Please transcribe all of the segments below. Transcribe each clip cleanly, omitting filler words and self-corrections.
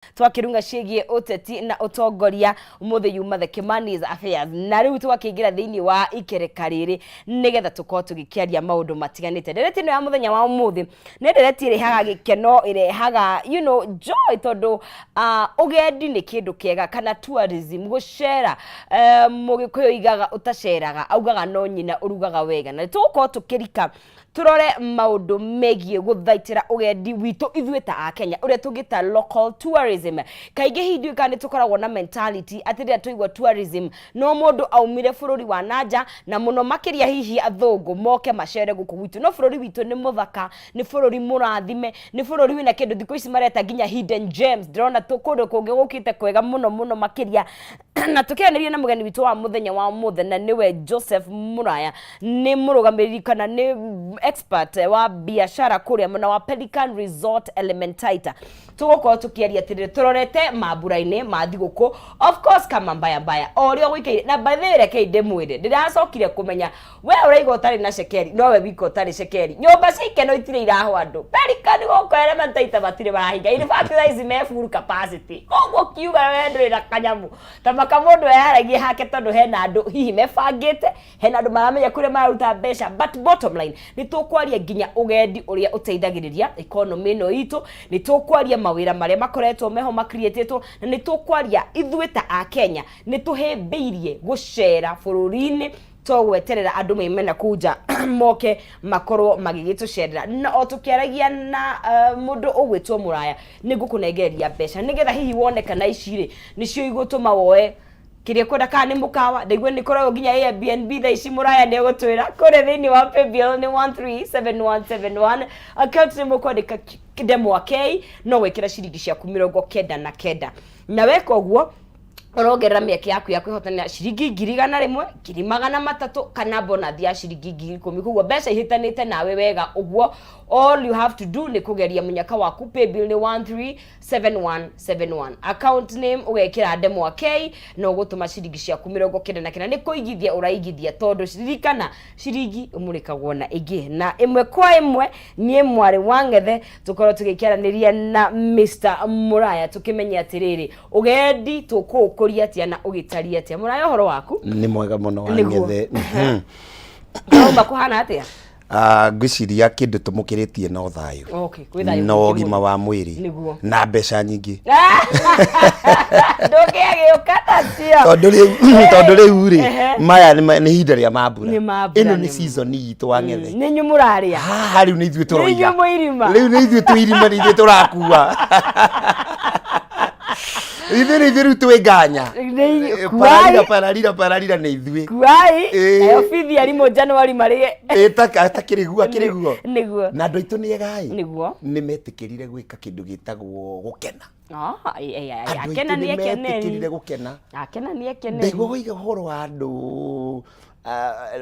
Twakĩrunga ciĩgiĩ ũteti na ũtongoria. Ũmũthĩ yuma The Kimani's Affairs, na rĩu twakĩingĩra thĩinĩ wa ikereka rĩrĩ nĩgetha tũkorwo tũgĩkĩaria maũndũ matiganĩte. Ndereti ĩno ya mũthenya wa ũmũthĩ nĩ ndereti ĩrehaga gĩkeno, ĩrehaga joy, tondũ ũgendi nĩ kĩndũ kĩega, kana tourism, gũcera. Mũgĩkũyũ oigaga ũtaceraga augaga no nyina ũrugaga wega, na nĩ tũgũkorwo tũkĩrika tũrore maũndũ megiĩ gũthaitĩra ũgendi witũ ithuĩ ta Akenya, ũrĩa tũngĩta local tourism. Kaingĩ hihi ndiũĩ kana nĩ tũkoragwo na mentality atĩ rĩrĩa twaigua tourism no mũndũ aumire bũrũri wa nanja, na mũno makĩria hihi athũngũ moke macere gũkũ gwitũ. No bũrũri witũ nĩ mũthaka, nĩ bũrũri mũrathime, nĩ bũrũri wĩna kĩndũ thikũ ici mareta nginya hidden gems. Ndĩrona kũndũ kũngĩ gũkĩte kwega mũno mũno makĩria, na tũkĩaranĩria na mũgeni witũ wa mũthenya wa ũmũthĩ, na nĩwe Joseph Muraya, nĩ mũrũgamĩrĩri kana nĩ expert wa biashara kũrĩa mwena wa Pelican Resort Elementaita. Tũgũkorwo tũkĩaria atĩrĩrĩ, tũrorete mambura-inĩ ma thigũkũ, of course, kama mbaya mbaya o ũrĩa gũikaire. Na by the way, rekei ndĩmwĩre, ndĩracokire kũmenya we ũraiga ũtarĩ na cekeri nowe wika ũtarĩ cekeri. Nyũmba cia ikeno itirĩ irahwo andũ. Pelican gũkũ Elementaita matirĩ marahinga. In fact, thaa ici me full capacity, koguo kiuga we ndũrĩ na kanyamu ta maka mũndũ eyaragie hake, tondũ hena andũ hihi mebangĩte, hena andũ maramenya kũrĩa mararuta mbeca. But bottom line, nĩ tũkwaria nginya ũgendi ũrĩa ũteithagĩrĩria economy ĩno itũ, nĩ tũkwaria mawĩra marĩa makoretwo meho makriĩtĩtwo, na nĩ tũkwaria ithuĩ ta Akenya nĩ tũhĩmbĩirie gũcera bũrũri-inĩ, to gweterera andũ maime na kũu nja moke makorwo magĩgĩtũcerera. Na o tũkĩaragia na mũndũ ũgwĩtwo Mũraya, nĩ ngũkũnengereria mbeca nĩgetha hihi wone kana ici rĩ nĩcio igũtũma woe kĩrĩa kwenda, kana nĩ mũkawa. Ndaigua nĩ koragwo nginya Airbnb thaa ici. Mũraya nĩ egũtwĩra kũrĩa thĩinĩ wa paybill nĩ 137171, account nĩ mũkwandĩka ndemwa K, no gwĩkĩra ciringi ciaku 99, na weka ũguo ũrongerera mĩeke yaku ya kwĩhotanĩra ciringi 100,000, 300,000, kana bonathi ya ciringi 10,000. Koguo mbeca ihĩtanĩte nawe wega ũguo. All you have to do nĩ kũgeria mũnyaka waku. Paybill nĩ 137171, account name ũgekĩra ndemwa K, na ũgũtũma ciringi ciaku 99. Nĩ kũigithia ũraigithia, tondũ ririkana ciringi ũmũrĩkagwo na ĩngĩ. Na ĩmwe kwa ĩmwe, niĩ mwarĩ wa ng'ethe, tũkorwo tũgĩkĩaranĩria na Mr Mũraya, tũkĩmenye atĩrĩrĩ, ũgendi tũkũũkũria atĩa na ũgĩtaria atĩa. Mũraya, ũhoro waku? Nĩ mwega mũno wa Nĩguo. ng'ethe. Ũrauma kũhana atĩa? Ah, ngwĩciria kĩndũ tũmũkĩrĩtie no thayũ Okay, kwĩ thayũ na mũingĩ ũgima mũno. wa mwĩrĩ na mbeca nyingĩ. Ndũngĩagĩũka tacio. Tondũ rĩu rĩ, maya nĩ ihinda rĩa mambura. Nĩ mambura, Ĩno nĩ season itũ wa ng'ethe. Nĩ inyuĩ mũrarĩa. Haha rĩu nĩ ithuĩ tũroiga. Nĩ inyuĩ mũirima. Rĩu nĩ ithuĩ twĩ irima, nĩ ithuĩ tũrakua, ithuĩ nĩ ithuĩ rĩu twĩ nganya. Kuai. Pararira, pararira, pararira, nĩ ithuĩ. Kuai. Ĩĩ. Nayo bithi arimũ Januari marĩe. Takĩrĩguo akĩrĩguo. Na andũ aitũ nĩ egai. Nĩ metĩkĩrire gwĩka kĩndũ gĩtagwo gũkena. Ah, ĩ, ĩ, ĩ, Andũ akena aitũ nĩ nĩ ekeneri. metĩkĩrire gũkena. Akena nĩ ekeneri. Ndaigua woiga ũhoro wa andũ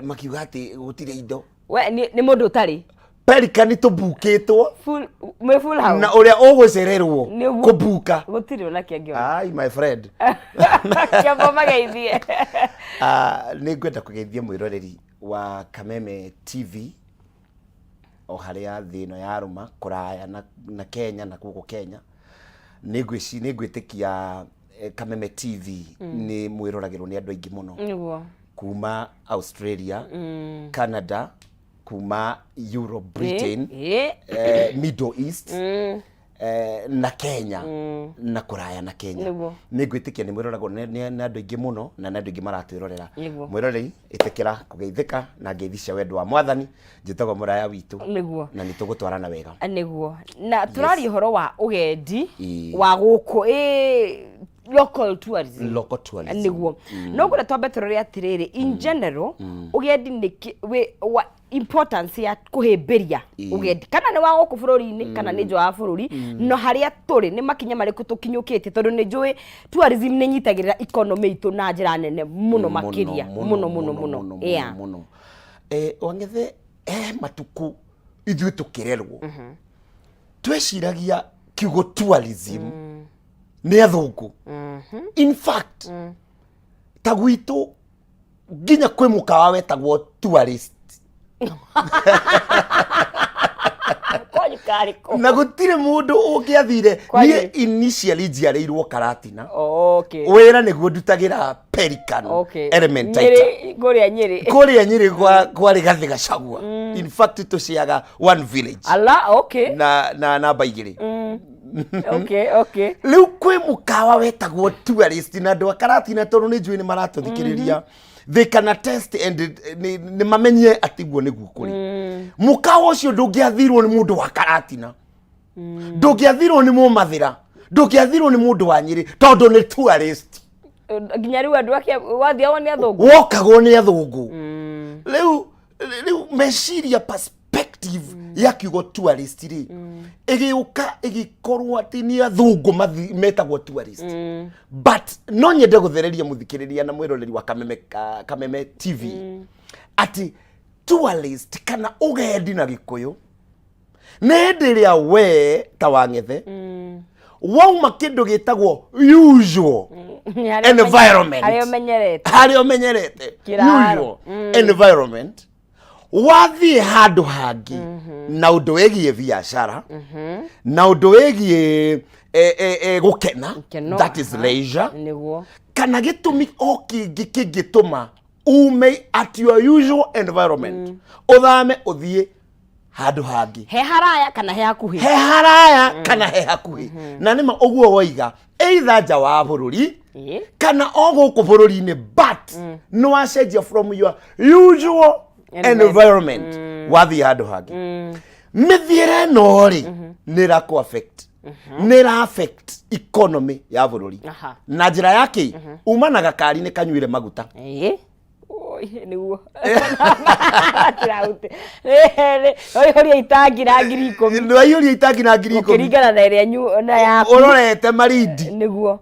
makiuga atĩ gũtirĩ indo. We nĩ mũndũ ũtarĩ Pelican tũbukĩtwo. Full, mwĩ full house. Na ũrĩa ũgũcererwo Nĩguo. kũbuka. Gũtirĩ ona kĩangĩona. Ai, my friend. Kĩamba mageithie. Ah, nĩ ngwenda kũgeithia mwĩroreri wa Kameme TV o harĩa thĩ ĩno yarũma kũraya na Kenya na gũkũ Kenya. Nĩ ngwĩtĩkia Kameme TV nĩ mwĩroragĩrwo nĩ andũ aingĩ mũno kuma Australia, Canada, kuma Europe, Britain, Middle East, na Kenya na kũraya na Kenya. Nĩ ngwĩtĩkia nĩ mwĩroragwo nĩ andũ aingĩ mũno, na nĩ andũ aingĩ maratwĩrorera. Mwĩroreri, ĩtĩkĩra kũgeithĩka na ngeithi cia wendo wa Mwathani. Njĩtagwo Mũraya witũ. Na nĩ tũgũtwarana wega. Nĩguo, na tũraria ũhoro wa ũgendi wa gũkũ, local tourism. Local tourism. Nĩguo, no ngwenda twambe tũrore atĩrĩrĩ, in general, ũgendi nĩ wa importance ya kũhĩmbĩria ũgendi, kana nĩ wa gũkũ bũrũri-inĩ kana nĩ nja wa bũrũri, no harĩa tũrĩ nĩ makinya marĩkũ tũkinyũkĩtie? Tondũ nĩ njũĩ tourism nĩ nyitagĩrĩra economy itũ na njĩra nene mũno makĩria, mũno mũno mũno. Yeah. Mũno. Wang'ethe, matukũ ithuĩ tũkĩrerwo tweciragia kiugo tourism nĩ athũngũ. In fact, ta gwitũ nginya kwĩ mũkawa wetagwo Tourist. Kwanyu Karĩ kũ? Na gũtirĩ mũndũ ũngĩathire. Kwani- Niĩ initially njiarĩirwo Karatina. Oh, okay. Wĩra nĩguo ndutagĩra Pelican Elementaita. Nyĩrĩ, kũrĩa Nyĩrĩ. Kũrĩa Nyĩrĩ kwarĩ Gathĩ Gacagua. In fact, tũciaga one village Ala, okay. na namba 2. Okay. Rĩu kwĩ mũkawa wetagwo Tourist, na andũ a Karatina, tondũ nĩ njũĩ nĩ maratũthikĩrĩria, they can attest and nĩ mamenye atĩ guo nĩguo kũrĩ. Mũkawa ũcio ndũngĩathirwo nĩ mũndũ wa Karatina, ndũngĩathirwo nĩ Mũmathĩra, ndũngĩathirwo nĩ mũndũ wa Nyĩrĩ, tondũ nĩ tourist. Nginya rĩu andũ ake wathiagwo nĩ athũngũ. Wokagwo nĩ athũngũ. Rĩu meciria, perspective ya kiugo tourist rĩ, ĩgĩũka ĩgĩkorwo atĩ nĩ athũngũ metagwo tourist. But no nyende gũthereria mũthikĩrĩria na mwĩroreri wa Kameme TV atĩ tourist kana ũgendi na Gĩkũyũ nĩ hĩndĩ ĩrĩa we ta Wang'ethe wauma kĩndũ gĩtagwo usual Nĩ harĩa environment. Harĩa ũmenyerete. Harĩa ũmenyerete. Kĩraro. Usual environment, wathiĩ handũ hangĩ na ũndũ wĩgiĩ biacara na ũndũ wĩgiĩ gũkena, Gĩkeno, that is leisure, kana gĩtũmi o kĩngĩ kĩngĩtũma ume at your usual environment, ũthame ũthiĩ handũ hangĩ. He haraya kana he hakuhĩ. He haraya kana he hakuhĩ. Na nĩma ũguo woiga, either nja wa bũrũri kana o gũkũ bũrũri-inĩ, but nĩ wacenjia from your usual environment, wathiĩ handũ hangĩ. Mĩthiĩre ĩno rĩ, nĩ ĩrakũ affect, nĩ ĩra affect economy ya bũrũri. Na njĩra ya kĩ uma na gakari nĩ kanyuire maguta. Ĩĩ. Oi, nĩguo Tũrahute. Waihũria itangi na 10,000. Nĩ waihũria itangi na 10,000. Ũkĩringana na ĩrĩa na yaku. Ũrorete Marindi.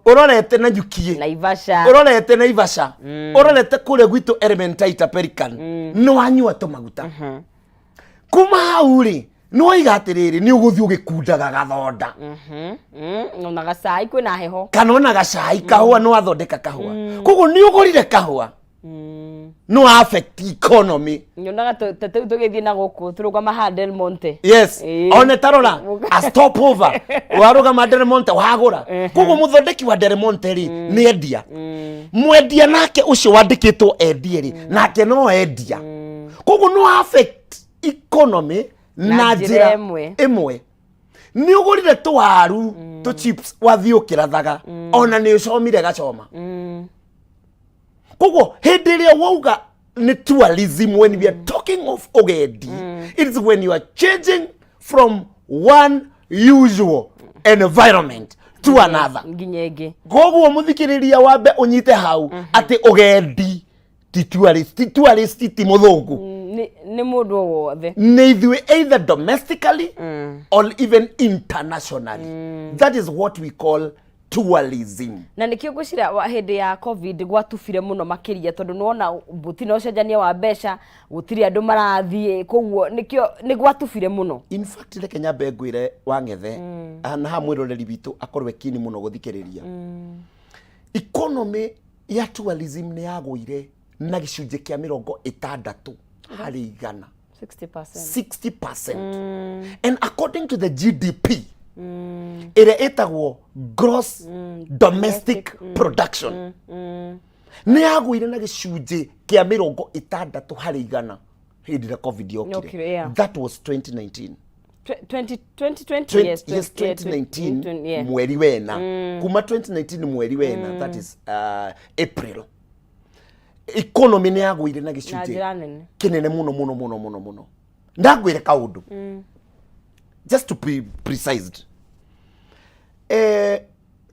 Ũrorete na Nyukiĩ. Naivasha. Ũrorete Naivasha, ũrorete kũrĩa gwitũ Elementaita Pelican, nĩ wanyua tũmaguta. Kuma hau rĩ, nĩ waiga atĩrĩrĩ, nĩ ũgũthiĩ ũgĩkundaga gathonda. Ona gacai, kwĩna heho. Kana ona gacai, kahũa, nĩ wathondeka kahũa, koguo nĩ ũgũrire kahũa, no affect economy. Nyonaga ta rĩu tũgĩthiĩ na gũkũ tũrũgama haha Del Monte. Yes. One tarora a stopover, warũgama Del Monte, wagũra. Koguo mũthondeki wa Del Monte rĩ, nĩ endia. Mwendia nake ũcio wandĩkĩtwo endie rĩ, nake no endia. Koguo no affect economy na na njĩra njĩra ĩmwe. Ĩmwe nĩ ũgũrire tũwaru, tũ chips, wathiĩ ũkĩrathaga, ona nĩ ũcomire gacoma. Koguo hĩndĩ ĩrĩa wauga nĩ tourism, when we are talking of ũgendi, it's when you are changing from one usual environment to another. Nginya ĩngĩ. Koguo mũthikĩrĩria, wambe ũnyite hau atĩ ũgendi ti tourist, ti tourist ti mũthũngũ. Nĩ mũndũ o wothe. Nĩ ithuĩ, either domestically or even internationally. That is what we call tourism. Na nĩkĩo ngwĩciria hĩndĩ ya COVID gwatubire mũno makĩria, tondũ nĩwona gũtirĩ na ũcenjania wa mbeca, gũtirĩ andũ marathiĩ, koguo nĩkĩo nĩ gwatubire mũno. In fact, reke nyambe ngwĩre Wang'ethe, na haha mwĩroreri witũ akorwo kini mũno gũthikĩrĩria, economy ya tourism nĩ yagũire na gĩcunjĩ kĩa 60%. 60%. 60%. And according to the GDP, ĩrĩa ĩtagwo gross domestic production, nĩ yagũire na gĩcunjĩ kĩa 60% hĩndĩ ĩrĩa COVID Yokire, yokire. That was 2019. 20 2020. Yes. Yes, 2019. 20, yeah. Mweri wena, kuma 2019 mweri wena, that is April, economy nĩ yagũire na na gĩcunjĩ njĩra nene kĩnene mũno mũno mũno mũno mũno. Ndangwĩre kaũndũ, just to be precise,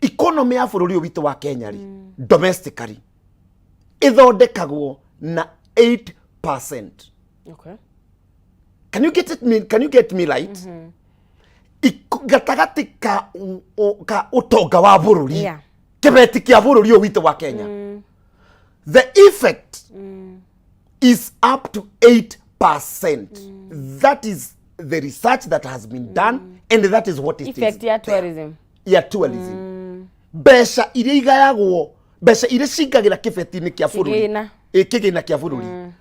economy ya bũrũri ũyũ witũ wa Kenya rĩ, domestically ĩthondekagwo na 8%. Can you get it me, can you get me right? Gatagatĩ ka ũtonga wa bũrũri, kĩbeti kĩa bũrũri ũyũ witũ wa Kenya, the effect is up to 8%. That is the research that has been done and that is what it is. Effect ya tourism. Ya tourism, mbeca iria igayagwo, mbeca iria cingagĩra kĩbeti-inĩ kĩa bũrũri. Kĩgĩna. Ĩ, kĩgĩna kĩa bũrũri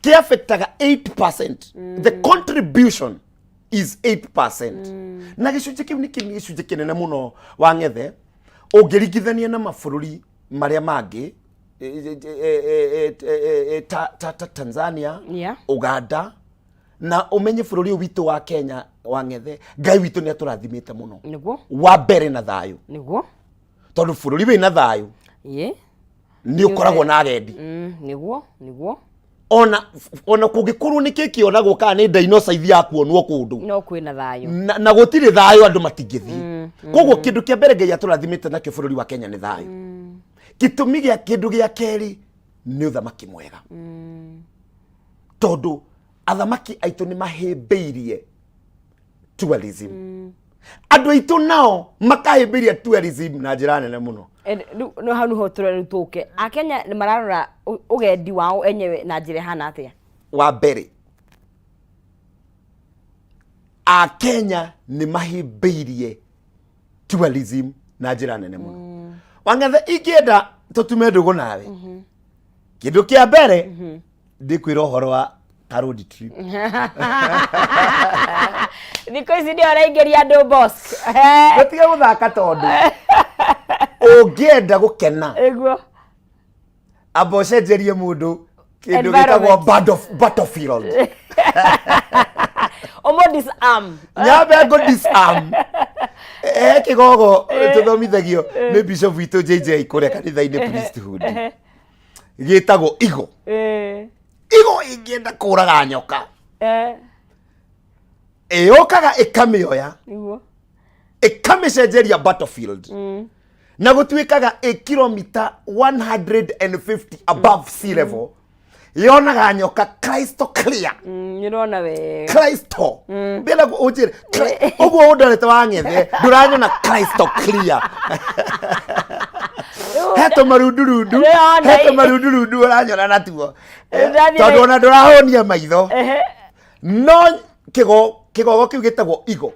kĩafectaga 8%. The contribution is 8%. Na gĩcunjĩ kĩu nĩ gĩcunjĩ kĩnene mũno wa ng'ethe ũngĩringithania na mabũrũri marĩa mangĩ ta Tanzania, Uganda, na ũmenye bũrũri ũyũ witũ wa Kenya wa ng'ethe, Ngai witũ nĩ atũrathimĩte mũno. Wa mbere na thayũ. Tondũ bũrũri wĩna thayũ nĩ ũkoragwo na agendi. Nĩguo nĩguo. Ona kũngĩkorwo nĩ kĩ kĩonagwo kana nĩ dinosaur ithiaga kuonwo kũndũ, no kwĩna thayũ. Na gũtirĩ thayũ andũ matingĩthiĩ. Koguo kĩndũ kĩa mbere Ngai atũrathimĩte nakĩo bũrũri wa Kenya nĩ thayũ. Gĩtũmi gĩa kĩndũ gĩa kerĩ nĩ ũthamaki mwega. Tondũ athamaki aitũ nĩ mahĩmbĩirie tourism. Andũ aitũ nao makahĩmbĩria tourism na njĩra nene mũno. Rĩu no hau nĩho tũrĩa rĩu tũke akenya nĩ mararora ũgendi wao enyewe na njĩra ĩhana atĩa? Wa mbere, akenya nĩ mahĩmbĩirie tourism na njĩra nene mũno. Wang'ethe, ingĩenda tũtume ndũgũ nawe, kĩndũ kĩa mbere ndĩkwĩra ũhoro wa ka road trip. Thikũ ici nĩ ũraingĩria andũ, boss. Tũtige gũthaka, tondũ ũngĩenda gũkena, amba ũcenjerie mũndũ kĩndũ gĩtagwo Environment. Battlefield. Ũmũ disarm. Nyambe ngũ disarm he kĩgogo tũthomithagio nĩ bishop witũ JJ kũrĩa kanitha-inĩ priesthood gĩtagwo igo. Igo ĩngĩenda kũraga nyoka, ĩyũkaga ĩkamĩoya, ĩkamĩcenjeria battlefield, na gũtuĩkaga ĩ kilomita 150 above sea level, yonaga nyoka crystal clear. Nĩrona wega. Crystal ndĩrenda ũnjĩre ũguo ũndorete wa ng'ethe, ndũranyona crystal clear? He tũmarundurundu, Ndĩrona. he tũmarundurundu ũranyona natuo. Ndĩrathiĩ Tondũ ona ndũrahũnia maitho. No kĩgogo kĩu gĩtagwo igo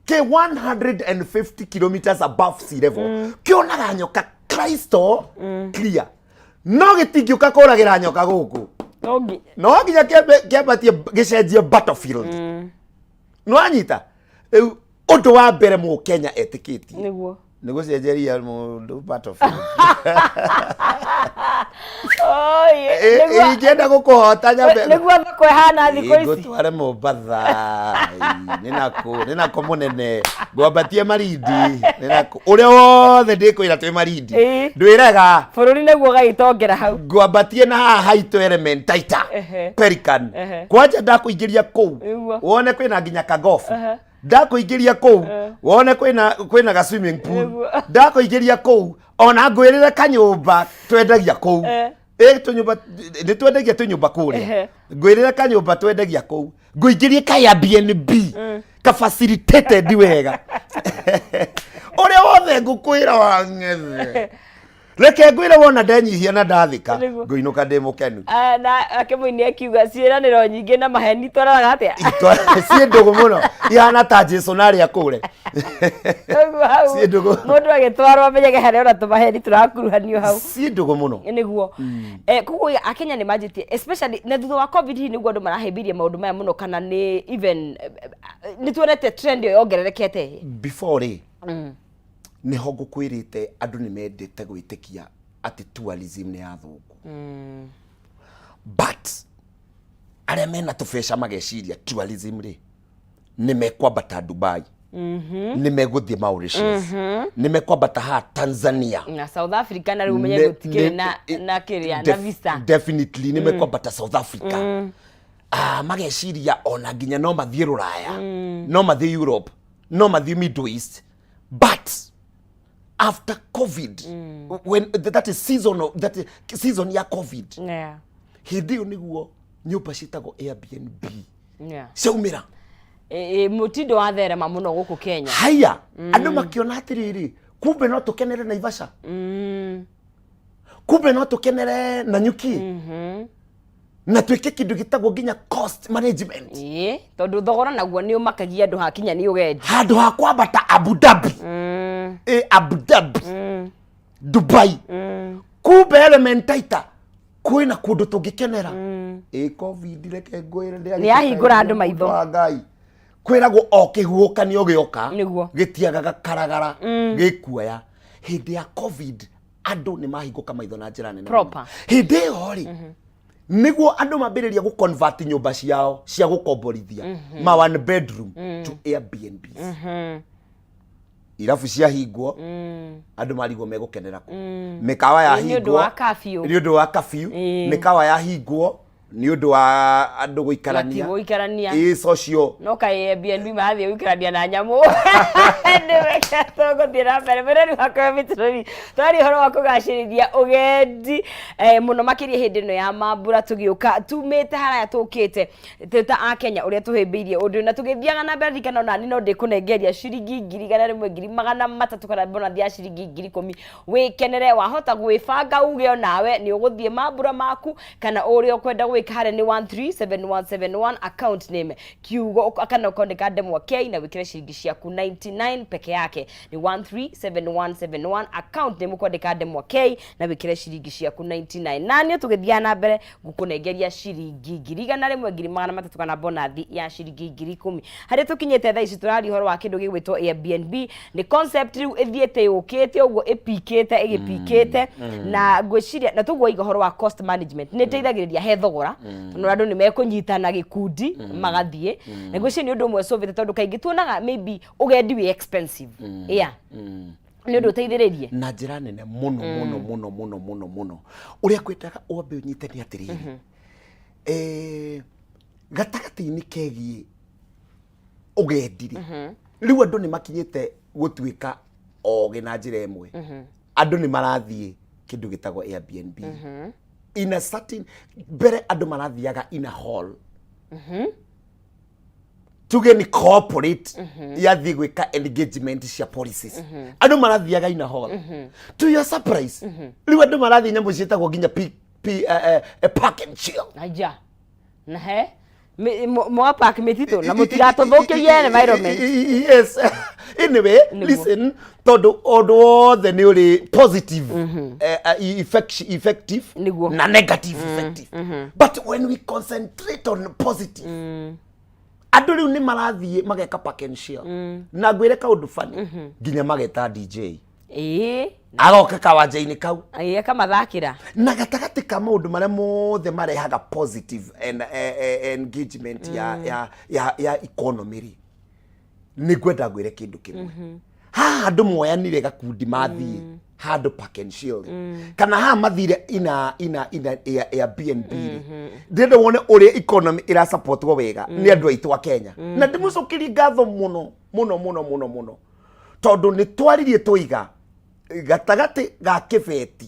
kĩ 150 kilometers above sea level, kĩonaga nyoka crystal clear, no gĩtingĩũka kũragĩra nyoka gũkũ. No ngi No nginya kĩambatie gĩcenjie battlefield. Nĩwanyita? Rĩu ũndũ wa mbere mũkenya etĩkĩtie nĩ gũcenjeria mũndũ battlefield. Oi, Ingĩenda gũkũhota, nyambe nĩguo thoko ĩhana thikũ ici. Ngũtware Mombatha, nĩ nako mũnene, ngwambatie Marindi, nĩ nako ũrĩa wothe ndĩkwĩra twĩ Marindi. Ndwĩrega. Bũrũri nĩguo ũgagĩtongera hau. Ngwambatie na haha haitũ Elementaita, Pelican. Kwanja ndakũingĩria kũu, wone kwĩna nginya kagofu. Ndakũingĩria kũu, wone kwĩna ga swimming pool. Ndakũingĩria kũu, ona ngwĩrĩre kanyũmba twendagia kũu. Ĩ tũnyũmba nĩ twendagia, tũnyũmba kũrĩa. Ngwĩrĩre kanyũmba twendagia kũu, ngũingĩrie ka Airbnb ka facilitated wega, ũrĩa wothe ngũkwĩra wa ng'ethe. Reke ngwĩre, wona ndenyihia na ndathĩka, ngũinũka ndĩ mũkenu. Ah, na akĩmũini akiuga ciĩranĩro nyingĩ na maheni twararaga atĩa? Ciĩ ndũgũ mũno, ihana ta Jesu na arĩa kũre. Ũguo hau Ciĩ ndũgũ. Mũndũ agĩtwarwo amenyage harĩa ona tũmaheni tũrakuruhanio hau. Ciĩ ndũgũ mũno. Nĩguo. Koguo akenya nĩ manjĩtie, especially na thutha wa COVID, hihi nĩguo andũ marahĩmbĩirie maũndũ maya mũno, kana nĩ even nĩ tuonete trend ĩyo yongererekete? Before rĩ, nĩho ngũkwĩrĩte andũ nĩ mendete gwĩtĩkia atĩ tourism nĩ ya thũngũ, but arĩa mena tũbeca mageciria tourism rĩ, nĩ mekwambata Dubai, nĩ megũthiĩ Mauritius, nĩ mekwambata haha Tanzania na South Africa, na rĩu ũmenye gũtikĩrĩ na kĩrĩa na visa. Definitely nĩ mekwambata South Africa. Ah, mageciria ona nginya no mathiĩ Rũraya, no mathiĩ Europe, no mathiĩ Middle East. But after COVID, when that is season of, that is season ya COVID, hĩndĩ ĩyo nĩguo nyũmba ciĩtagwo Airbnb ciaumĩra. Mũtindo wa therema mũno gũkũ Kenya. Haya, andũ makĩona atĩrĩrĩ, kumbe no tũkenere Naivasha, kumbe no tũkenere Nanyuki, na twĩke kĩndũ gĩtagwo nginya cost management. Ĩĩ, tondũ thogora naguo nĩ ũmakagia andũ hakinya nĩ ũgendi. Handũ ha kwambata Abu Dhabi, ĩ Abu Dhabi, Dubai, kumbe Elementaita kwĩna kũndũ tũngĩkenera. Ĩ COVID, reke ngwĩre, Nĩ yahingũra andũ maitho. Wa Ngai. Kwĩragwo o kĩhuhũkanio gĩoka Nĩguo. gĩtiagaga karagara gĩkuoya. Hĩndĩ ya COVID andũ nĩ mahingũka maitho na njĩra nene mũno. Proper. Hĩndĩ ĩyo rĩ, nĩguo andũ mambĩrĩria gũ convert nyũmba ciao cia gũkomborithia ma one bedroom to Airbnbs. Irabu ciahingwo, andũ marigwo megũkenera kũ. Mĩkawa Nĩ ũndũ yahingwo wa curfew. Nĩ ũndũ wa curfew. Mĩkawa yahingwo nĩ ũndũ wa andũ gũikarania. Gũikarania. Ĩ social. No kaĩ Airbnb marathiĩ gũikarania na nyamũ. Nĩwega, tũgũthiĩ na mbere. Mwĩrori wakwa wa mĩtũrĩri, twaria ũhoro wa kũgacĩrithia ũgendi, mũno makĩria hĩndĩ ĩno ya mambura, tũgĩũka tumĩte haraya tũkĩte twĩ ta akenya ũrĩa tũhĩmbĩirie ũndũ ũyũ. Na tũgĩthiaga na mbere, ririkana onani no ndĩkũnengeria ciringi 100,000, 300,000 kana bonathi ya ciringi 10,000 wĩkenere. Wahota gwĩbanga uge onawe nĩ ũgũthiĩ mambura maku kana ũrĩa ũkwenda gwĩka. Harĩa nĩ 137171, account name kiugo kana ũkondeka ndemwa K na wĩkĩre ciringi ciaku 99 peke yake. Nĩ 137171, account name ũkwandĩka ndemwa K na wĩkĩre ciringi ciaku 99. Na niĩ tũgĩthiaga na mbere ngũkũnengeria ciringi 100,000, 300,000 kana bonathi ya ciringi 10,000. Harĩa tũkinyĩte thaa ici, tũraria ũhoro wa kĩndũ gĩgwĩtwo Airbnb. Nĩ concept rĩu ĩthiĩte yũkĩte ũguo, ĩpikĩte ĩgĩpikĩte, na ngwĩciria na tũguo iga ũhoro wa cost management nĩ ĩteithagĩrĩria he thogora, tondũ andũ nĩ mekũnyitana gĩkundi magathiĩ. Na ngwĩciria nĩ ũndũ ũmwe ũcũvĩte, tondũ kaingĩ tuonaga maybe ũgendi wĩ expensive. Yeah, nĩ ũndũ ũteithĩrĩrie na njĩra nene mũno mũno mũno mũno mũno mũno. Ũrĩa ngwendaga wambe ũnyite nĩ atĩrĩrĩ, gatagatĩ-inĩ kegiĩ ũgendi rĩ, rĩu andũ nĩ makinyĩte gũtuĩka ogĩ na njĩra ĩmwe. Andũ nĩ marathiĩ kĩndũ gĩtagwo Airbnb in a certain, mbere andũ marathiaga in a hall, tuge nĩ corporate yathiĩ gwĩka engagement cia policies, andũ marathiaga in a hall. To your surprise, rĩu andũ marathiĩ nyamũ ciĩtagwo nginya park and chill. Aja na he mwa park mĩtitũ na mũtigatũthũkĩrie environment. Yes, anyway. Nĩguo. Listen, tondũ ũndũ wothe nĩ ũrĩ positive effective Nĩguo. na negative effective, but when we concentrate on positive, andũ rĩu nĩ marathiĩ mageka park and chill. Na ngwĩre kaũndũ funny, nginya mageta DJ agoka kawanja-inĩ kau. Ĩĩ, akamathakĩra. Na gatagatĩ ka maũndũ marĩa mothe marehaga positive and, engagement ya economy rĩ, nĩ ngwenda ngwĩre kĩndũ kĩmwe. Haha andũ moyanire gakundi mathiĩ handũ park and chill rĩ, kana haha mathire ina Airbnb rĩ, ndĩrenda wone ũrĩa economy ĩrasupportwo wega nĩ andũ aitũ a Kenya. Na ndĩmũcokerie ngatho mũno mũno mũno mũno mũno, tondũ nĩ twaririe tũiga gatagatĩ ga kĩbeti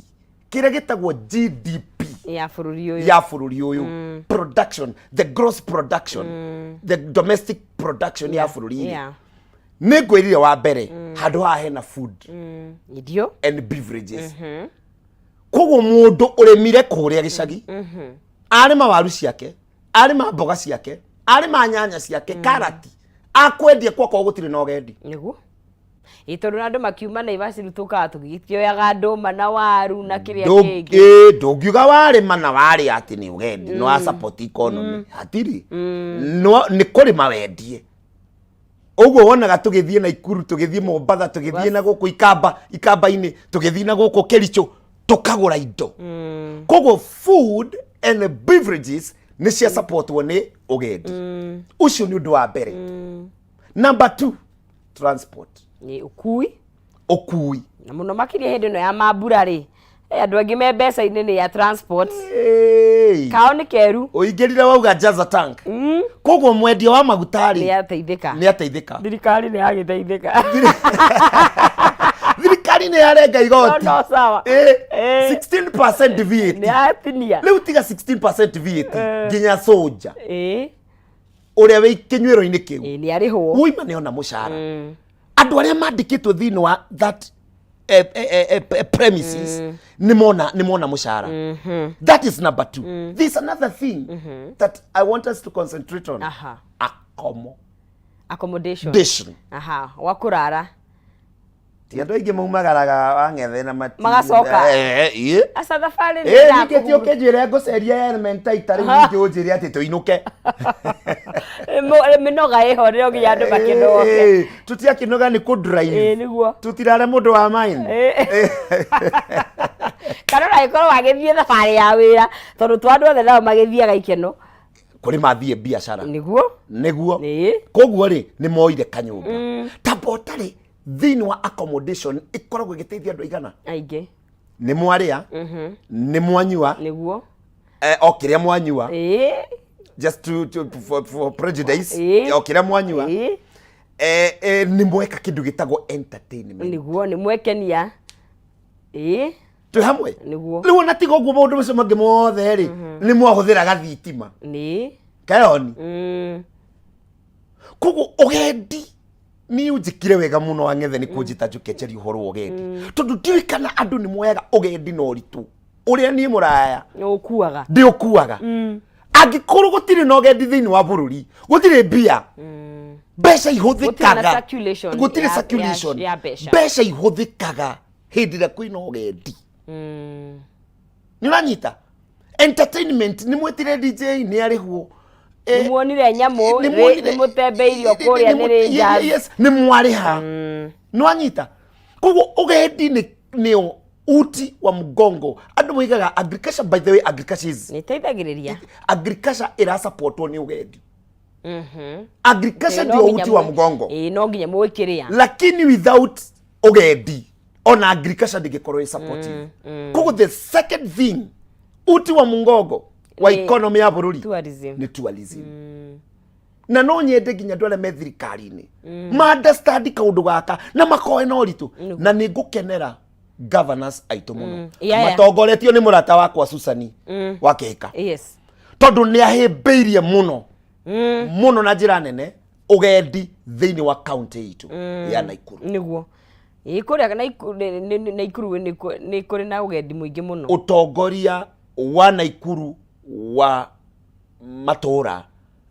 kĩrĩa gĩtagwo GDP ya bũrũri ũyũ, ya bũrũri ũyũ, production, the gross production, the domestic production ya bũrũri rĩ, nĩ ngwĩrire wa mbere handũ haha hena food irio and beverages. Koguo mũndũ ũrĩmire kũrĩa gĩcagi, arĩma waru ciake, arĩma mboga ciake, arĩma nyanya ciake, karati, akwendia kwakorwo gũtirĩ na ũgendi. Nĩguo, ĩ tondũ na andũ makiuma Naivas rĩu tũkaga tũgĩkĩoyaga ndũma na waru na kĩrĩa kĩngĩ. Ndũngiuga warĩma na warĩa atĩ nĩ ũgendi no wa support economy, hatirĩ. No nĩ kũrĩma wendie. Ũguo wonaga tũgĩthiĩ Naikuru, tũgĩthiĩ Mombatha, tũgĩthiĩ na gũkũ Ikamba, Ikamba-inĩ, tũgĩthiĩ na gũkũ Kericho, tũkagũra indo. Koguo food and beverages nĩ cia supportwo nĩ ũgendi. Ũcio nĩ ũndũ wa mbere. Number two, transport. Nĩ ũkui. Ũkui. Na mũno makĩria hĩndĩ ĩno ya mambura rĩ, andũ angĩ me mbeca-inĩ nĩ ya transport. Hey. Kao nĩ keru. Ũingĩrire wauga jaza tank. Koguo mwendia wa maguta nĩ rĩ, ateithĩka. Nĩ ateithĩka. Thirikari nĩ yagĩteithĩka. Thirikari nĩ yarenga igoti. No, no, sawa. 16% VAT. Nĩ yatinia. Rĩu tiga 16% VAT, nginya soja ũrĩa wĩ kĩnyuĩro-inĩ kĩu Ĩ, nĩ arĩhwo. Woima nĩ ona mũcara. Andũ arĩa mandĩkĩtwo thĩinĩ wa that premises nĩ mona mũcara. That is number two. There's another thing that I want us to concentrate on. Accommodation. Accommodation. Aha, wa kũrara. Ti andũ aingĩ maumagaraga wang'ethe na mati Magacoka. Eh, eh, Aca thabarĩ nĩ ĩ ningĩ ti ndakũhurũka. ũkĩnjĩre ngũceria Elementaita rĩu ningĩ ũnjĩre atĩ tũinũke. Mĩnoga ĩho rĩo nginya andũ makĩnoge. Eh, tũtiakĩnoga nĩ kũ drive. Ĩ, nĩguo. Tũtirare mũndũ wa mine. Kana ona angĩkorwo wagĩthiĩ thabarĩ ya wĩra, tondũ to andũ othe nao magĩthiaga ikeno. Kũrĩ mathiĩ biacara. Nĩguo. Nĩguo. Ĩ. Koguo rĩ nĩ moire kanyũmba. Ta bota rĩ thĩinĩ wa accommodation ĩkoragwo ĩgĩteithia andũ aigana? Aingĩ. Nĩ mwarĩa, nĩ mwanyua, Nĩguo. O kĩrĩa mwanyua, just to for prejudice, o kĩrĩa mwanyua, nĩ mweka kĩndũ gĩtagwo entertainment. Nĩguo, nĩ mwekenia. Ĩ. Twĩ hamwe? Nĩguo. Rĩu ona tiga ũguo maũndũ macio mangĩ mothe rĩ, nĩ mwahũthĩra gathitima kayoni. Koguo ũgendi niĩ ũnjĩkire wega mũno wang'ethe nĩ kũnjĩta njũke njarie ũhoro wa ũgendi, tondũ ndiũĩ kana andũ nĩ moyaga ũgendi na ũritũ ũrĩa niĩ mũraya Nĩ ũkuaga. Ndĩũkuaga. Angĩkorwo gũtirĩ na ũgendi thĩinĩ wa bũrũri, gũtirĩ mbia, mbeca Gũtirĩ na ihũthĩkaga. Circulation Gũtirĩ circulation ya mbeca. Mbeca ihũthĩkaga hĩndĩ ĩrĩa kwĩna ũgendi. Nĩ ũranyita? Entertainment, nĩ mwĩtire DJ, nĩ arĩhwo. Nĩ muonire nyamũ, Nĩ muonire- nĩ mũtembeirio kũrĩa nĩ Rangers. Yes, nĩ mwarĩha. Nĩ wanyita? Koguo ũgendi nĩo uti wa mgongo. Andũ moigaga agriculture, by the way, agriculture is Nĩ ĩteithagĩrĩria. Agriculture ĩrasupportwo nĩ ũgendi. Agriculture No ndio nginya uti wa mgongo, Ĩ, no nginya mũgĩkĩrĩa. Lakini without ũgendi ona agriculture ndĩngĩkorwo ĩ supportive. Koguo the second thing, uti wa mgongo wa economy ya bũrũri Tourism. Nĩ tourism. Na no nyende nginya andũ arĩa me thirikari-inĩ ma understand kaũndũ gaka na makoe na ũritũ, na nĩ ngũkenera governors aitũ mũno matongoretio nĩ mũrata wakwa Susani wa Kĩhika, tondũ nĩ ahĩmbĩirie mũno mũno na njĩra nene ũgendi thĩinĩ wa kaunti itũ ya Naikuru. Nĩguo. Ĩ, kũrĩa Naikuru nĩ kũrĩ na ũgendi mũingĩ mũno. Ũtongoria wa Naikuru wa matũra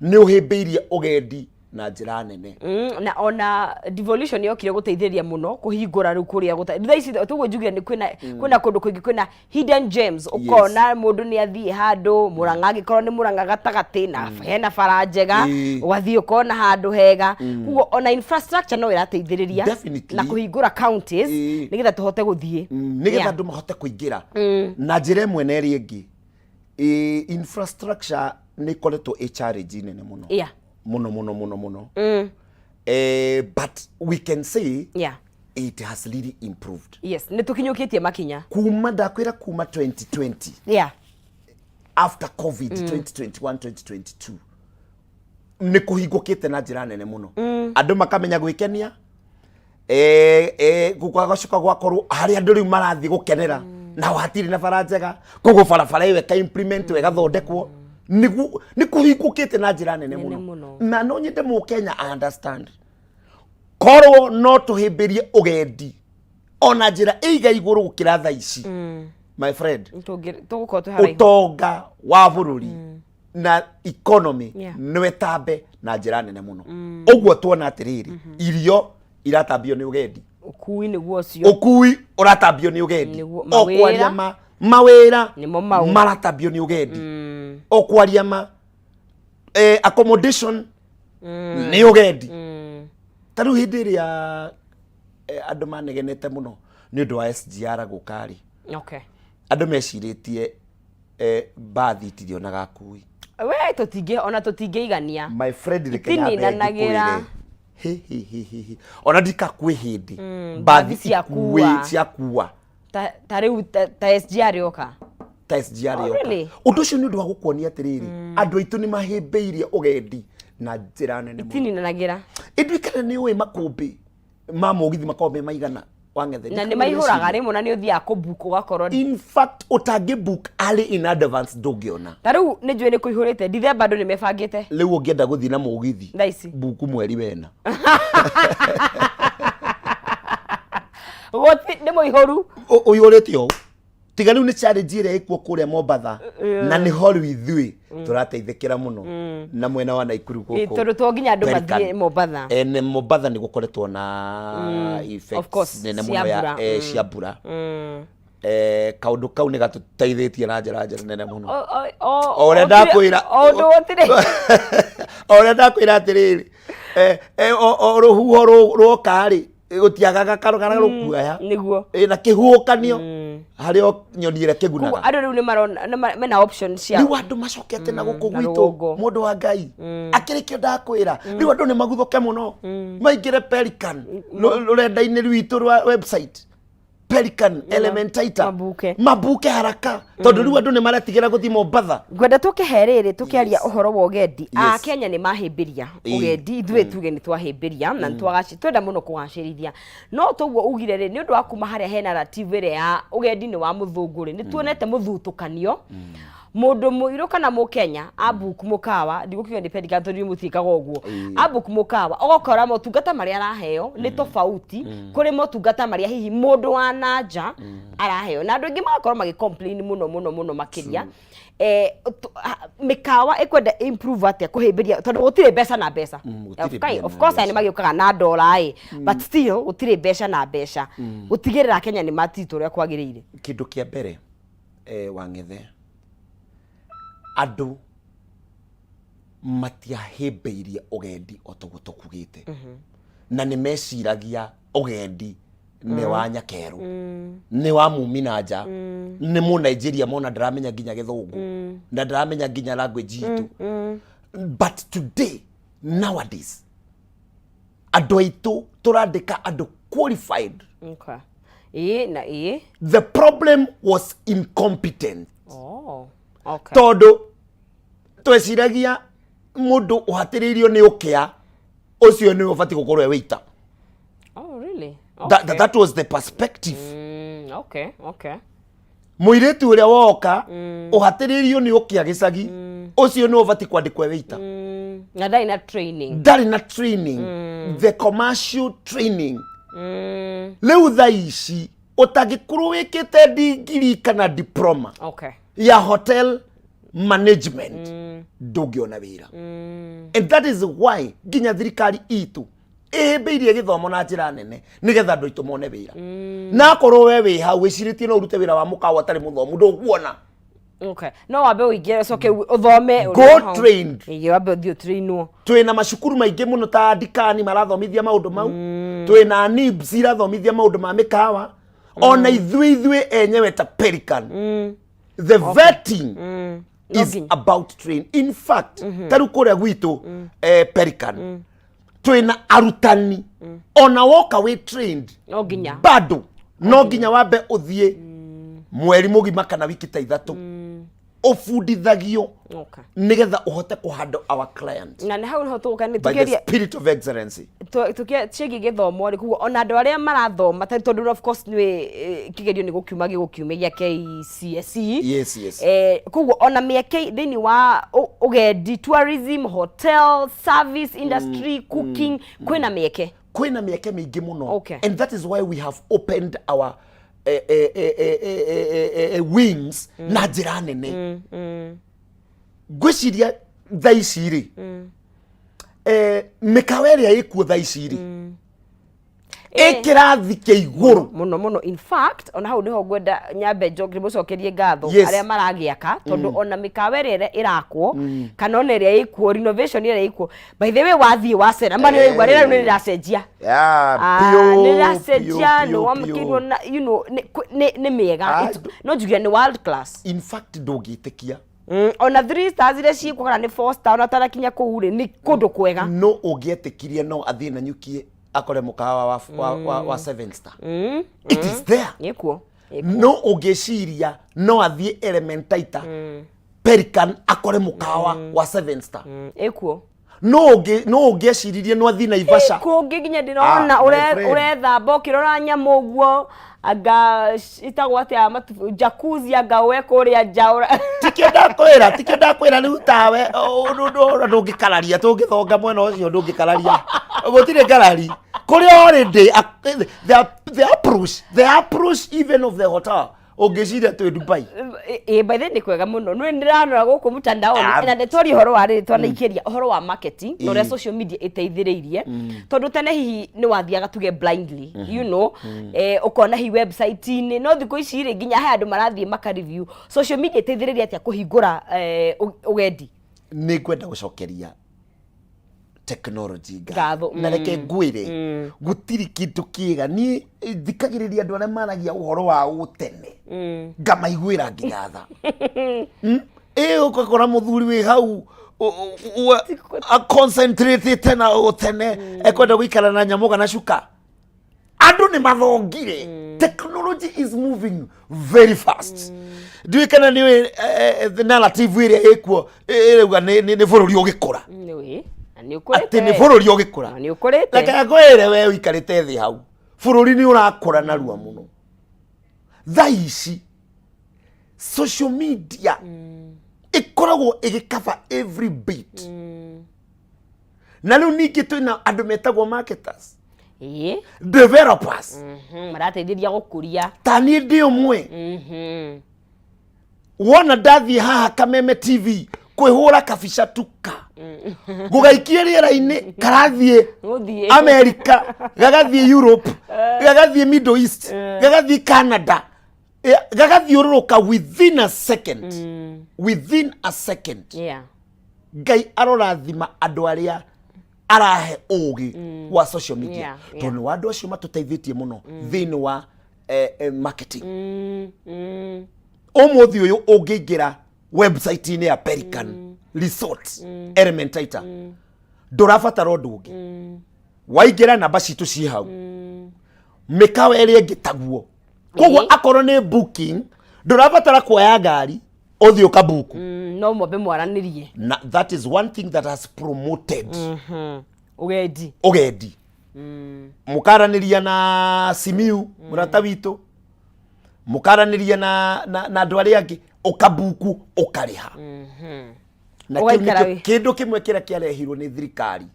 nĩ ũhĩmbĩirie ũgendi na njĩra nene. Na ona devolution yokire gũteithĩrĩria mũno kũhingũra rĩu kũrĩa gũta thaa ici tuguo njugire nĩ kwĩna kũndũ kũingĩ kwĩna hidden gems. Ũkona mũndũ nĩ athiĩ handũ Mũrang'a, angĩkorwo nĩ Mũrang'a gatagatĩ na hena bara njega, ũgathiĩ ũkona handũ hega. Koguo ona infrastructure no ĩrateithĩrĩria na kũhingũra counties nĩgetha tũhote gũthiĩ. Nĩgetha andũ mahote kũingĩra na njĩra ĩmwe na ĩrĩa ĩngĩ. Infrastructure nĩ ĩkoretwo ĩ challenge nene mũno mũno mũno mũno mũno, but we can say it has really improved. Yes, nĩ tũkinyũkĩtie makinya. Kuma ndakwĩra kuma 2020, after COVID, 2021, 2022, nĩ kũhingũkĩte na njĩra nene mũno, andũ makamenya gwĩkenia. Gũgacoka gwakorwo harĩa andũ rĩu marathiĩ gũkenera nao hatirĩ na bara njega, koguo barabara ĩyo ĩka implement ĩgathondekwo. Nĩguo nĩ kũhingũkĩte na njĩra nene Nene mũno. Mũno. Na no nyende mũkenya understand, korwo no tũhĩmbĩrie ũgendi ona njĩra ĩiga igũrũ gũkĩra thaa ici, my friend, Tũgũkorwo twĩ haraihu. Ũtonga wa bũrũri na economy nĩ ĩtambe na njĩra nene mũno. Ũguo tuona atĩrĩrĩ, irio iratambio nĩ ũgendi. Ũkui nĩguo ũcio. Ũkui ũratambio nĩ ũgendi. Nĩguo. O Mawĩra. kwaria ma, mawĩra Nĩmo mau. Maratambio nĩ ũgendi. O kwaria ma, accommodation nĩ ũgendi. Ta rĩu hĩndĩ ĩrĩa andũ manegenete mũno nĩ ũndũ wa SGR gũka rĩ, andũ mecirĩtie mbathi itirionaga akui. We tũtingĩ ona tũtingĩigania. My friend, reke nyambe Itininanagĩra. ngĩkwĩre. Hi, hi, hi, hi, hi. Ona ndika kwĩ hĩndĩ Mbathi mbathi ciakua. ciakua. Ta rĩu ta SGR yoka. Ta SGR Oh, yoka. really? Ũndũ ũcio nĩ ũndũ wa gũkuonia atĩrĩrĩ, andũ aitũ nĩ mahĩmbĩirie ũgendi na njĩra nene mũno. Itininanagĩra. Ĩnduĩkane nĩ ũĩ makũmbĩ ma mũgithi makoragwo me maigana, wang'ethe? Na nĩ maihũraga rĩmwe na nĩ ũthiaga kũbook ũgakorwo In fact, ũtangĩ book early in advance ndũngĩona. Ta rĩu nĩ njũĩ nĩ kũihũrĩte Dithemba, andũ nĩ mebangĩte. Rĩu ũngĩenda gũthiĩ na mũgithi, Thaa ici. buku mweri wena. Gũti nĩ mũihũru. Ũihũrĩte ũũ. Tiga rĩu nĩ challenge ĩrĩa ĩkuo kũrĩa Mombatha, na nĩho rĩu ithuĩ tũrateithĩkĩra mũno na mwena wa Naikuru gũkũ. Tondũ to nginya andũ Pelican. mathiĩ Mombatha. Nĩ Mombatha nĩ gũkoretwo na effects Of course, nene cia mũno ya mbura. Cia mbura. Kaũndũ kau nĩ gatũteithĩtie na njĩra njega nene mũno. O ũrĩa ndakwĩra. O ũndũ gũtirĩ. O ũrĩa ndakwĩra atĩrĩrĩ, o rũhuho rwoka rĩ, gũtiagaga karũgara rũkuaya. Nĩguo. Na kĩhuhũkanio harĩ o nyoni ĩrĩa Koguo kĩgunaga. andũ rĩu nĩ marona mena option cia Rĩu andũ macokete na gũkũ na gwitũ. rũgongo. Mũndũ wa Ngai akĩrĩ kĩo ndakwĩra, rĩu andũ nĩ maguthũke mũno maingĩre Pelican rũrenda-inĩ rwitũ rwa website, Pelican Elementaita. Mabuke. Mabuke haraka, tondũ rĩu andũ nĩ maretigĩra gũthiĩ Mombatha. Ngwenda tũkĩhe rĩrĩ tũkĩaria ũhoro wa ũgendi. A Kenya nĩ mahĩmbĩria ũgendi, ithuĩ tuge nĩ twahĩmbĩria na nĩ twenda mũno kũgacĩrithia, no toguo ugire rĩ, nĩ ũndũ wa kuma harĩa hena narrative ĩrĩa ya ũgendi nĩ wa mũthũngũ rĩ, nĩ tuonete mũthutũkanio. Mũndũ mũirũ kana mũkenya abook mũkawa, ndigũkiuga nĩ Pelican tondũ mũtiĩkaga ũguo, abook mũkawa ũgakora motungata marĩa araheo nĩ tofauti kũrĩ motungata marĩa hihi mũndũ wa nanja araheo, na andũ aingĩ magakorwo magĩ complain mũno mũno mũno makĩria. Mĩkawa ĩkwenda improve atĩa kũhĩmbĩria, tondũ gũtirĩ mbeca na mbeca? Gũtirĩ Of mbia of na course, aya nĩ mbeca. magĩũkaga na ndora ĩ, but still gũtirĩ mbeca na mbeca gũtigĩrĩra Kenya nĩ matitwo ũrĩa kwagĩrĩire. Kĩndũ kĩa mbere, Wang'ethe, andũ matiahĩmbĩirie ũgendi o toguo tũkugĩte, na nĩ meciragia ũgendi nĩ wa nyakerũ, nĩ wa mumi na nja, nĩ mũ Nigeria mona ndaramenya nginya gĩthũngũ na ndaramenya nginya language itũ. But today, nowadays, andũ aitũ tũrandĩka andũ qualified. Okay. Ĩĩ na ĩĩ. The problem was incompetent. Oh, okay. Tondũ tweciragia mũndũ ũhatĩrĩirio nĩ ũkĩa ũcio nĩwe ũbatiĩ gũkorwo e waiter. Oh, really? That was the perspective. Okay. Mũirĩtu ũrĩa woka ũhatĩrĩirio nĩ ũkĩa gĩcagi ũcio nĩwe ũbatiĩ kwandĩkwo e waiter. Na ndarĩ na training. Ndarĩ na training, the commercial training. Rĩu thaa ici ũtangĩkorwo wĩkĩte ndigiri kana diploma ya hotel management, ndũngĩona wĩra. And that is why nginya thirikari itũ ĩhĩmbĩirie gĩthomo na njĩra nene, nĩgetha andũ aitũ mone wĩra. Na akorwo we wĩ hau wĩcirĩtie no ũrute wĩra wa mũkawa ũtarĩ mũthomu, ndũkuona. Okay. No wambe ũingĩre ũcoke ũthome. Go trained. Ĩĩ, wambe ũthiĩ ũtrainwo. Twĩna macukuru maingĩ mũno ta Dikani marathomithia maũndũ mau, twĩna NIBS irathomithia maũndũ ma mĩkawa, ona ithuĩ enyewe ta Pelican. The vetting No is nginya. about train. In fact, ta rĩu kũrĩa gwitũ Pelican twĩna arutani, ona woka wĩ trained, No nginya. bado no nginya wambe ũthiĩ mweri mũgima kana wiki ta 3 ũbundithagio nĩgetha ũhote kũhandle our client Na nĩ hau nĩho tũgũka nĩ by the tũkĩaria spirit of excellency. Ciĩgiĩ gĩthomo rĩ, koguo ona andũ arĩa marathoma tondũ of course nĩ kĩgerio nĩ gũkiuma gĩgũkiumia gĩa KCSE. Yes. Koguo ona mĩeke thĩinĩ wa ũgendi, tourism, hotel service industry, cooking, kwĩna mĩeke? Kwĩna mĩeke mĩingĩ mũno. And that is why we have opened our wings na njĩra nene. Ngwĩciria thaa ici rĩ, mĩkawa ĩrĩa ĩkuo thaa ici rĩ, ĩ kĩrathi kĩa igũrũ. Mũno mũno. In fact, ona hau nĩho ngwenda nyambe njoke mũcokerie ngatho arĩa maragĩaka, tondũ ona mĩkawa ĩrĩa ĩrakwo kana ona ĩrĩa ĩkuo, renovation ĩrĩa ĩkuo, by the way, wathiĩ wacera ma nĩ ũraigua rĩera rĩu nĩ rĩracenjia. Ah, Piũ, nĩ rĩracenjia. piũ, Nĩ piũ, wamũkĩirwo piũ. na nĩ mĩega. Ah, No njugire nĩ world class. In fact, ndũngĩtĩkia. Ona three stars iria ciĩkuo kana nĩ four star, ona tarakinya kũu rĩ, nĩ kũndũ kwega. No ũngĩetĩkirie no athiĩ na nyukie akore mũkawa wa seven star. It is there. Nĩkuo. No ũngĩciria no athiĩ Elementaita Pelican akore mũkawa wa seven star. Ĩkuo. No ũngĩeciririe no athiĩ Naivasha. Kũngĩ nginya ndĩrona Ah, my ũre- friend. ũrethamba ũkĩrora nyamũ ũguo, anga ĩtagwo atĩa, jacuzzi, anga we kũrĩa nja Tikio ndakwĩra rĩu tawe ndũngĩkararia, tũngĩthonga mwena ũcio ndũngĩkararia, gũtirĩ ngarari kũrĩa already the approach even of the hotel. Ũngĩciria twĩ Dubai. Ĩ, by the way, nĩ kwega mũno. Nĩ ndĩranora gũkũ mtandaoni na ndetwaria ũhoro wa rĩrĩ twanaikĩria ũhoro wa marketing na ũrĩa social media ĩteithĩrĩirie, tondũ tene hihi nĩ wathiaga tuge blindly, ũkona hihi website-inĩ, no thikũ ici rĩ, nginya he andũ marathiĩ maka review. Social media ĩteithĩrĩirie atĩa kũhingũra ũgendi? Nĩ ngwenda gũcokeria technology ngatho. Ngatho na reke ngwĩre, gũtirĩ kĩndũ kĩega. Niĩ thikagĩrĩria andũ arĩa maragia ũhoro wa ũtene, ngamaiguĩra nginya tha. Ĩ ũgakora mũthuri wĩ hau concentrate na ũtene, ekwenda gũikara na nyamũga na cuka. Andũ nĩ mathongire. Technology is moving very fast. Ndiũĩ kana nĩ the narrative ĩrĩa ĩkuo ĩrauga nĩ bũrũri ũgĩkũra. Nĩũĩ na nĩ ũkũrĩte. Atĩ nĩ bũrũri ũgĩkũra. Na nĩ ũkũrĩte. Reke ngwĩre, we ũikarĩte thĩ hau, bũrũri nĩ ũrakũra narua mũno thaa ici. Social media ĩkoragwo ĩgĩcover every bit, na rĩu ningĩ twĩna andũ metagwo marketers, developers. Marateithĩrĩria gũkũria. Ta niĩ ndĩ ũmwe. Wona ndathiĩ haha Kameme TV kwĩhũra kabica tuka gũgaikie rĩera-inĩ, karathiĩ Gũthiĩ. America, gagathiĩ Europe, gagathiĩ Middle East, gagathiĩ Canada, gagathiũrũrũka within a second, within a second. Ngai arorathima andũ arĩa arahe ũgĩ wa social media, tondũ nĩ wa andũ acio matũteithĩtie mũno thĩinĩ wa marketing. Ũmũthĩ ũyũ ũngĩingĩra website-inĩ ya Pelican Resort Elementaita, ndũrabatara ũndũ ũngĩ. Waingĩra, namba citũ ciĩ hau, mĩkawa ĩrĩa ĩngĩ taguo. Koguo akorwo nĩ booking, ndũrabatara kuoya ngari ũthiĩ ũkabuku. No mwambe mwaranĩrie. Na that is one thing that has promoted ũgendi. Ũgendi. Mũkaranĩria na Simiu mũrata witũ, mũkaranĩria na andũ arĩa angĩ, ũkabuku, ũkarĩha. Na kĩu Ũgaikara nĩkĩo kĩndũ kĩmwe kĩrĩa kĩarehirwo nĩ thirikari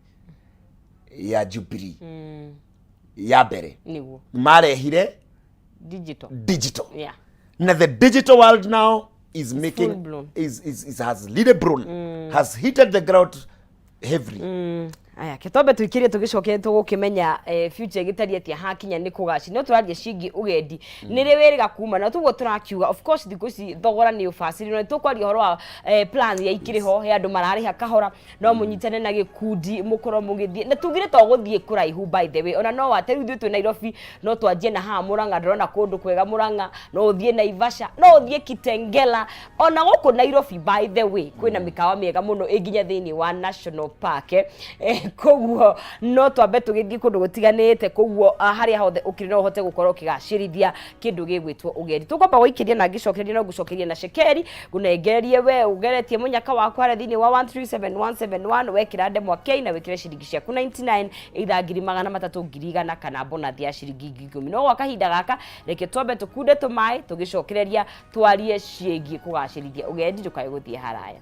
ya Jubilee ya mbere. Marehire digital. Digital. Na the digital world now is making full blown. is has really blown, has hit the ground heavily. Aya, ke twambe tuikirie, tugicoke tugukimenya future ĩgĩtariĩ atĩa hakinya nĩ kũgaci. No tũraria ciĩgiĩ ũgendi, nĩ rĩ wĩrĩga kuma na tuguo tũrakiuga. Of course thikũ ici thogora nĩ ũbacĩrĩirwo, na tũkwaria ũhoro wa plan ya ikĩrĩ ho, he andũ mararĩha kahora, no mũnyitane na gĩkundi mũkorwo mũgĩthiĩ, na tugire to gũthiĩ kũraihu. By the way, ona no wate rĩu ithuĩ twĩ Nairobi, no twanjie na haha Murang'a. Ndĩrona kũndũ kwega Murang'a, no ũthiĩ Naivasha, no ũthiĩ Kitengela, ona gũkũ Nairobi. By the way, kwĩna mĩkawa mĩega mũno ĩ nginya thĩinĩ wa National Park. Koguo no twambe tũgĩthiĩ kũndũ gũtiganĩte. Koguo harĩa hothe ũkĩrĩ, no ũhote gũkorwo ũkĩgacĩrithia kĩndũ gĩgwĩtwo ũgendi. Tũkwamba gũikĩria na ngĩcokereria, no ngũcokeria na cekeri ngũnengererie we ũgeretie mũnyaka waku harĩa thĩinĩ wa 137171. Wekĩra ndemwa K na wĩkĩre ciringi ciaku 99, either 300,000, 100,000, kana bonathi ya ciringi 10,000. No gwa kahinda gaka, reke twambe tũkunde tũmaĩ, tũgĩcokereria twarie ciĩgiĩ kũgacĩrithia ũgendi. Ndũkae gũthiĩ haraya.